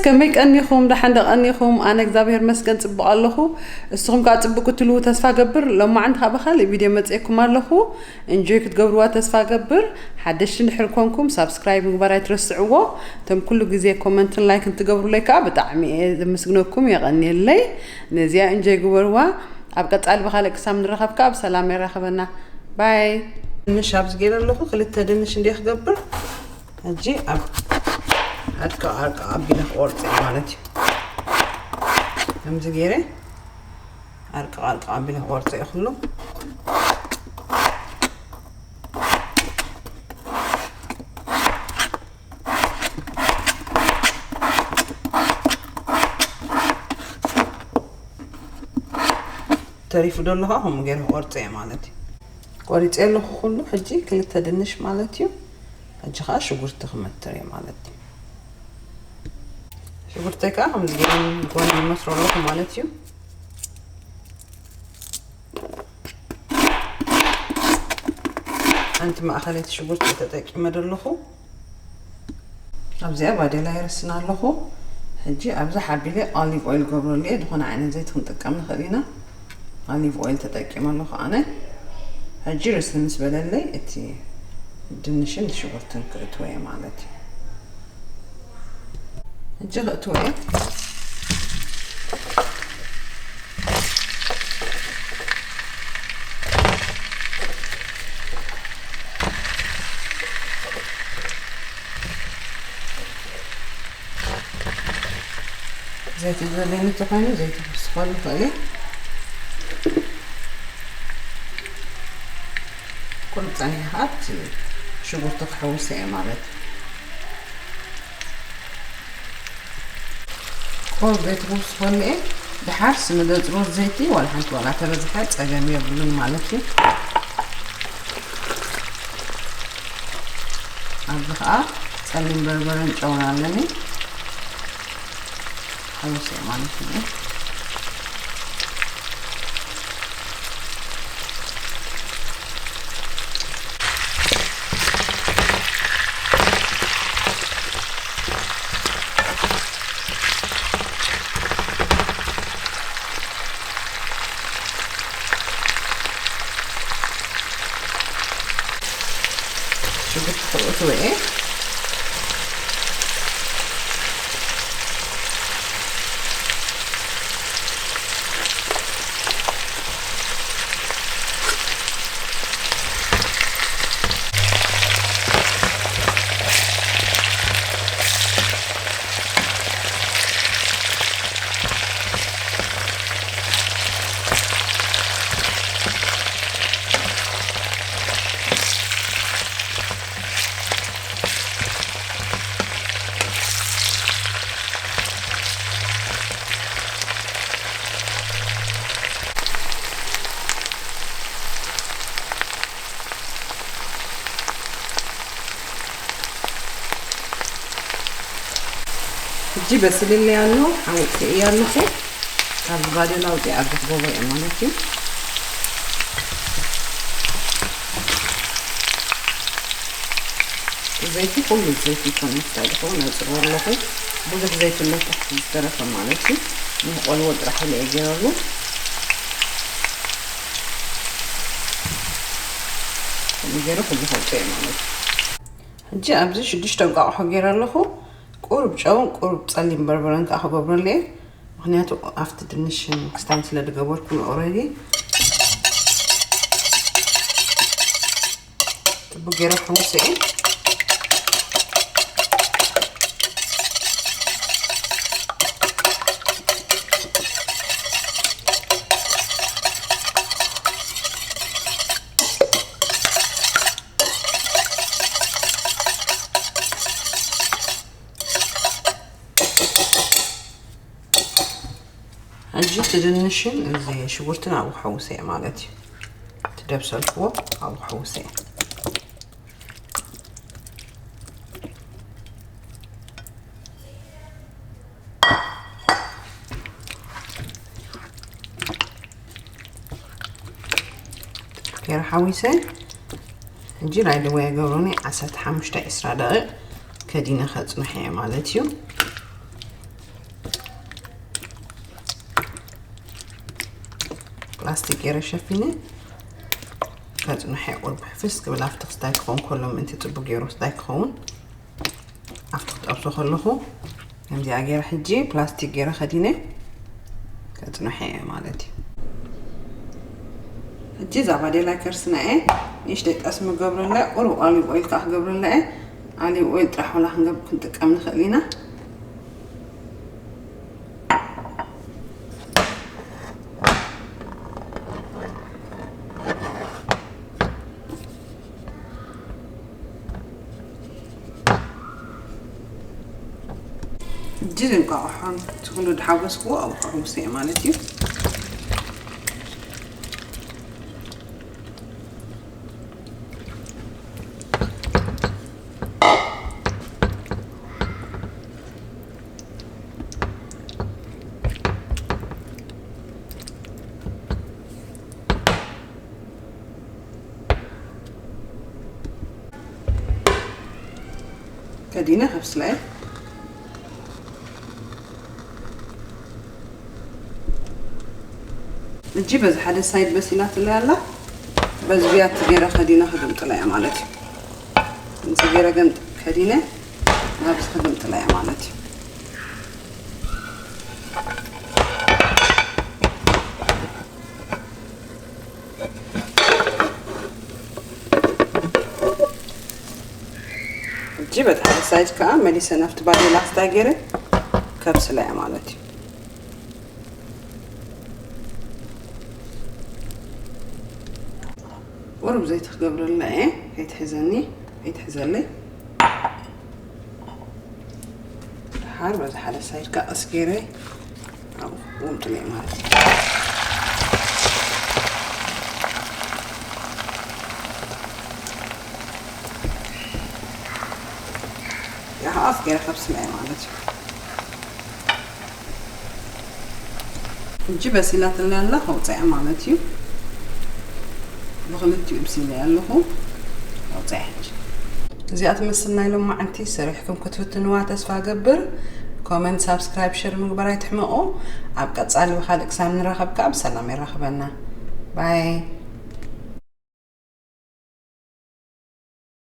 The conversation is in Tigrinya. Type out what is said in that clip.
ከመይ ቀኒኹም? ደሓን ዶ ቀኒኹም? ኣነ እግዚኣብሔር መስገን ጽቡቕ ኣለኹ። እስኹም ከኣ ጽቡቕ ክትህልዉ ተስፋ ገብር። ሎማዓንቲ ከኣ ብኻልእ ቪድዮ መጽኤኩም ኣለኹ። እንጆይ ክትገብርዋ ተስፋ ገብር። ሓደሽቲ እንድሕር ኮንኩም ሳብስክራይብ ምግባር ኣይትረስዕዎ። እቶም ኩሉ ግዜ ኮመንትን ላይክን ትገብሩለይ ከኣ ብጣዕሚ እየ ዘመስግነኩም፣ የቐንየለይ። ነዚኣ እንጆይ ግበርዋ። ኣብ ቀጻሊ ብኻልእ ክሳብ ንራኸብ ከኣ ብሰላም የራኽበና። ባይ። ድንሽ ኣብዚ ገይረ ኣለኹ። ክልተ ድንሽ እንድየ ክገብር። ሕጂ ኣብ ኣድቅቕ ኣድቅቕ ኣቢለ ክቆርጾ እየ ማለት እዩ። ከምዚ ገይረ ኣድቅቕ ኣድቅቕ ኣቢለ ክቆርጾ እየ ኩሉ። ተሪፉ ዘሎ ኸዓ ከምኡ ገይረ ክቆርጾ እየ ማለት እዩ። ቆሪጸ ኣለኹ ኩሉ። ሕጂ ክልተ ድንሽ ማለት እዩ። ሕጂ ኸዓ ሽጉርቲ ክመትር እየ ማለት እዩ። ሽጉርተይ ከኣ ከምዚ ገይረ ጎኒ ይመስሮ ኣለኹ ማለት እዩ። ሓንቲ ማእኸለይቲ ሽጉርቲ ተጠቂመ ዘለኹ። ኣብዚኣ ባዴላ ይርስና ኣለኹ። ሕጂ ኣብዚ ሓቢለ ኦሊቭ ኦይል ገብረሉ እየ። ዝኾነ ዓይነት ዘይቲ ክንጥቀም ንኽእል ኢና። ኦሊቭ ኦይል ተጠቂመ ኣለኹ ኣነ። ሕጂ ርስኒ ምስ በለለይ እቲ ድንሽን ሽጉርትን ክእትዎ እየ ማለት እዩ። ሕጂ ክእትዎ እየ። ዘይቲ ዘድልየኒ እንተኾይኑ ዘይቲ ክውስኸሉ ይኽእል እየ። ቁሩብ ጸኒሐ ከኣ እቲ ሽጉርቲ ክሕውሶ እየ ማለት እዩ። ቁሩብ ዘይትሕውስኸሉ እየ። ድሓርስ ንደጽሮ ዘይቲ ዋላ ሓንቲ ዋላ ተበዝሐ ጸገም የብሉን ማለት እዩ። ኣብዚ ኸኣ ጸሊም በርበረን ጨውን ኣለኒ። ሓውሰ ማለት እዩ። ሽጉርቲ ክእትዎ እየ። ሕጂ በሲሉለይ ኣሎ፣ ኣውፅኤዮ ኣለኹ። ካብ ባዴላ ኣውፅኤ ኣብ ክጎቦ እየ ማለት እዩ። ዘይቲ ኩሉ ዘይቲ ይኮን ምስታይ ዝኸውን ኣውፅእዎ ኣለኹ። ብዙሕ ዘይቲ ኣሎ ታሕቲ ዝተረፈ ማለት እዩ። ንቆልዎ ጥራሕ ኢለ እየ ገይረሉ። ከምኡ ገይረ ኩሉ ከውፅኦ እየ ማለት እዩ። ሕጂ ኣብዚ ሽዱሽተ እንቋቑሖ ገይረ ኣለኹ። ቁሩብ ጨውን ቁሩብ ጸሊም በርበረን ከኣ ክገብረሉ እየ። ምኽንያቱ ኣብቲ ድንሽ ክስታይ ስለ ዝገበርኩ ኦልሬዲ ጽቡቅ ገይረ ክሕውሶ እየ። ሕጂ እቲ ድንሽን እዚ ሽጉርትን ኣብኡ ክሕውሶ እየ ማለት እዩ። እቲ ደብሰልክዎ ኣብኡ ክሕውሶ እየ። ገይረ ሓዊሰ። ሕጂ ራይድ ኣወይ ገብሩኒ ዓሰርተ ሓሙሽተ ዒስራ ደቂቕ ከዲነ ከጽንሖ እየ ማለት እዩ። ላስቲክ ገይረ ሸፊነ ከጽንሐ ቁርብ ሕፍስ ክብል ኣብቲ ክስታይ ክኸውን ከሎ ምእንቲ ጽቡቅ ገይሩ ክስታይ ክኸውን ኣብቲ ክጠብሶ ከለኹ ከምዚኣ ገይረ ሕጂ ፕላስቲክ ገይረ ከዲነ ከጽንሐ እየ ማለት እዩ። ሕጂ እዛ ባዴላ ከርስና እየ ንእሽተይ ጠስሚ ገብረላ ቁሩብ ኦሊቭ ኦይል ከዓ ክገብረላ እየ። ኦሊቭ ኦይል ጥራሕ ዋላ ክንገብ ክንጥቀም ንኽእል ኢና። እጅ እንቋቑሖን እቲ ኩሉ ድሓወስክዎ ኣብኡ ከሕውሶ እየ ማለት እዩ። ከዲነ ከብስላ እየ። እጂ በዚ ሓደ ሳይድ በሲላትለይ ኣላ። በዚ ብያቲ ገይረ ከዲነ ክግምጥላ እየ ማለት እዩ። እዚ ገይረ ገምጥ ከዲነ ናብዚ ክግምጥላ እየ ማለት እዩ። እጂ በቲ ሓደ ሳይድ ከዓ መሊሰ ናብቲ ባዴላ ክስታይ ገይረ ከብስላ እየ ማለት እዩ። ቁሩብ ዘይቲ ክገብረላ እየ ከይትሕዘኒ ከይትሕዘለይ። ድሓር በዚ ሓደ ሳይድ ከዓ ቀስ ገይረ ኣብኡ ክውምጥለ እየ ማለት እዩ። ያኸ ቀስ ገይረ ከብስላ እየ ማለት እዩ። ሕጂ በሲላትለይ ኣላ ከውፅዐ ማለት እዩ። ብክልቲኡ ብሲለ ኣለኹ ከውፅዐ ሕጂ። እዚኣ ትመስል ናይ ሎማዓንቲ ሰሪሕኩም ክትፍትንዋ ተስፋ ገብር። ኮመንት ሳብስክራይብ ሸር ምግባር ኣይትሕመቑ። ኣብ ቀፃሊ ብካልእ ክሳብ ንራኸብ ከዓ ብሰላም የራኽበና። ባይ።